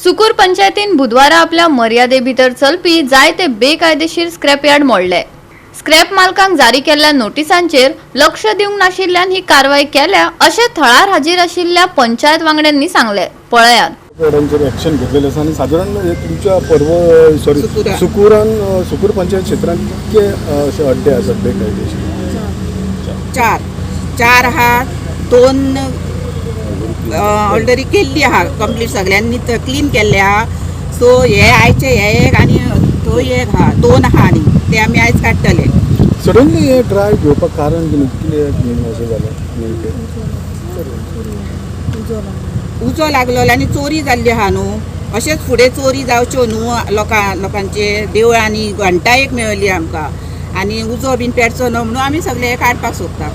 सुकूर पंचायतीन बुधवारा आपल्या मर्यादे भितर चलपी जायते बेकायदेशीर स्क्रॅप यार्ड मोडले. स्क्रॅप मालकांक जारी केल्ल्या नोटिसांचेर लक्ष दिवंक नाशिल्ल्यान ही कारवाय केल्या, अशें थळार हाजीर आशिल्ल्या पंचायत वांगड्यांनी सांगले. पळयात. यार्डांचेर एक्शन घेतलेलें आसा आनी सादारण हे तुमच्या पर्व, सॉरी, सुकूरा. सुकूरान, सुकूर पंचायत क्षेत्रांत कितके अशे अड्डे आसात बेकायदेशीर? चार चार आहा. दोन ऑलरेडी केल्ली आहा कंप्लीट, सगळ्यांनी क्लीन केल्ले आहा. सो हे आयचे हे एक आनी थंय एक आहा, दोन आहा आनी ते आमी आयज काडटले. सडनली हे ड्रायव्ह घेवपाक कारण कितें? कितें अशें जालें नेमकें? उजो लागलेलो आनी चोरी जाल्ली आहा न्हू. अशेंच फुडें चोरी जावच्यो न्हू लोकांचे देवळांनी. घंटा एक मेळ्ळी आमकां आनी उजो बीन पेटचो न्हू म्हणून आमी सगळे हे काडपाक सोदता.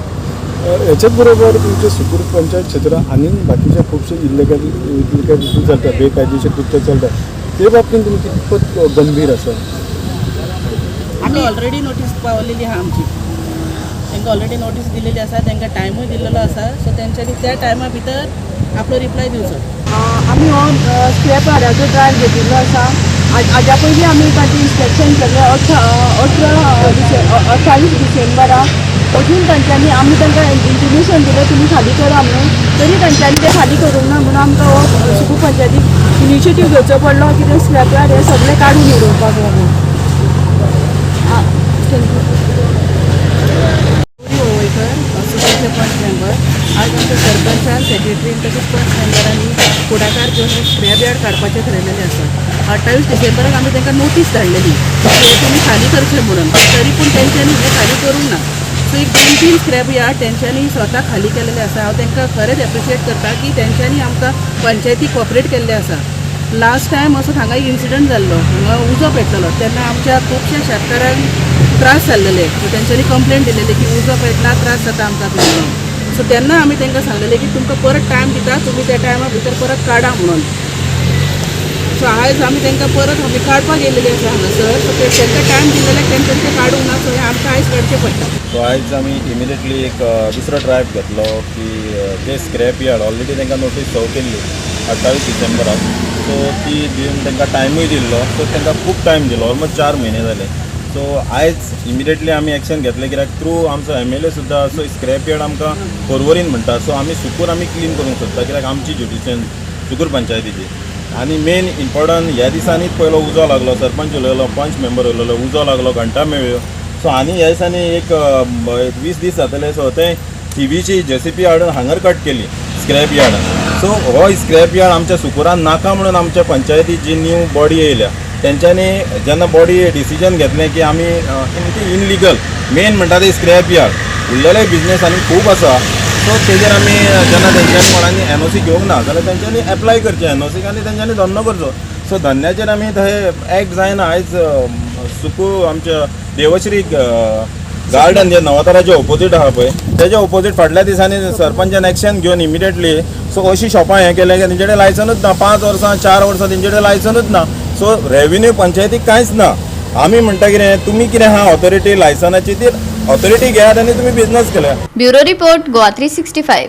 हेच्याच बरोबर तुमच्या सुकूर पंचायत क्षेत्रांत आनी बाकीचे खुबशे इल्लिगल इल्लिगल चलता, बेकायदेशीर कृत्य चलता, ते बाबतींत तुमी कितपत गंभीर आसा? आमी ऑलरेडी नोटीस पावलेली आहा आमची. तांकां ऑलरेडी नोटीस दिलेली आसा, तांकां टायमूय दिलेलो आसा. सो तेंच्यांनी त्या टायमा भितर आपलो रिप्लाय दिवचो. आमी हो स्क्रॅप यार्डाचो ड्रायव्ह घेतिल्लो आसा. हाज्या पयलीं आमी तांचें इन्स्पेक्शन केल्लें 18 28 डिसेंबराक. अजून तांच्यांनी, आमी तांकां इंटिमेशन दिलें, तुमी खाली करा म्हणून, तरी तांच्यांनी तें खाली करूंक ना म्हणून आमकां हो सुकूर पंचायतीक इनिशिएटीव घेवचो पडलो की ते स्क्रॅप यार्ड हे सगळे काडून उडोवपाक लागून. Thank you. Gauri ओवयकर, सुकूरचे पंच मेंबर. आज आमच्या सरपंचान, सेक्रेटरीन तशेंच पंच मेंबरांनी फुडाकार घेवन एक स्क्रॅप यार्ड काडपाचें थारायलेलें आसा. 28 डिसेंबराक आमी तांकां नोटीस धाडलेली की तुमी खाली करचें म्हणून, तरी पूण तेंच्यांनी हें खाली करूंक ना. सो एक दोन तीन स्क्रॅप यार्ड तेंच्यांनी स्वता खाली केलेले आसा. हांव तांकां खरेंच एप्रिशिएट करता की तेंच्यांनी आमकां पंचायतीक कॉपरेट केल्लें आसा. लास्ट टायम असो हांगा एक इन्सिडंट जाल्लो, हांगा उजो पेटलेलो, तेन्ना आमच्या खुबश्या शेतकारांक त्रास जाल्लेले. सो तेंच्यांनी कंप्लेन दिलेली की उजो पेटला, त्रास जाता आमकां बी म्हणून. सो तेन्ना आमी तांकां सांगलेलें की तुमकां परत टायम दिता, तुमी त्या टायमा भितर परत काडा म्हणून. सो आयज आमी तांकां परत आमी काडपाक येयलेली आसा हांगासर. सो ते तांकां टायम दिलेले, तेंच्यांनी ते काडूंक ना. सो हें आमकां आयज काडचें पडटा. सो आयज आमी इमिडिएटली एक दुसरो ड्रायव्ह घेतलो की जे स्क्रॅप यार्ड ऑलरेडी तांकां नोटीस सर्व केल्ली 28 डिसेंबराक, सो ती दिवन तांकां टायमूय दिल्लो. सो तांकां खूब टायम दिलो, ऑलमोस्ट 4 म्हयने जाले. सो आयज इमिडिएटली आमी एक्शन घेतलें कित्याक थ्रू आमचो एमएलए सुद्दां सो स्क्रॅप यार्ड आमकां पर्वरीन म्हणटा. सो आमी सुकूर आमी क्लीन करूंक सोदता कित्याक आमची ज्युडिशन सुकूर पंचायतीची. आनी मेन इम्पॉर्टंट, ह्या दिसांनीच पयलो उजो लागलो. सरपंच उलयलो, पंच मेंबर उलयलो, उजो लागलो, घंटा मेळ्ळ्यो. सो आनी ह्या दिसांनी एक 20 दीस जातले, सो ते थिवीची जेसीबी हाडून हांगर कट केली स्क्रॅप यार्डान. सो हो स्क्रॅप यार्ड आमच्या सुकुरान नाका म्हणून आमच्या पंचायती जी न्यू बॉडी येयल्या, तेंच्यांनी जेन्ना बॉडी डिसिजन घेतलें की आमी इनलिगल, मेन म्हणटा ते स्क्रॅप यार्ड, उरलेले बिजनेस आनी खूब आसा. सो तेजेर आमी जेन्ना तेंच्यांनी कोणांनी एनओसी घेवंक ना जाल्यार तेंच्यांनी एप्लाय करचें एनओसीक आनी तेंच्यांनी धंदो करचो. सो धंद्याचेर आमी थंय एक्ट जायना. आयज सुकू आमच्या देवश्री गार्डन जे नवताराचे ओपोजीट आहा पळय, तेज्या ओपोजीट फाटल्या दिसांनी सरपंचान एक्शन घेवन इमिडिएटली. सो अशी शॉपां हें केलें की तेंचे कडेन लायसनूच ना. 5 वर्सां, 4 वर्सां तेंचे कडेन लायसनूच ना. सो रेवेन्यू पंचायतीक कांयच ना. आमी म्हणटा कितें, तुमी कितें आहा ऑथॉरिटी, लायसनाची ती ऑथॉरिटी घेयात आनी तुमी बिजनस केल्या. Bureau report, Goa 365.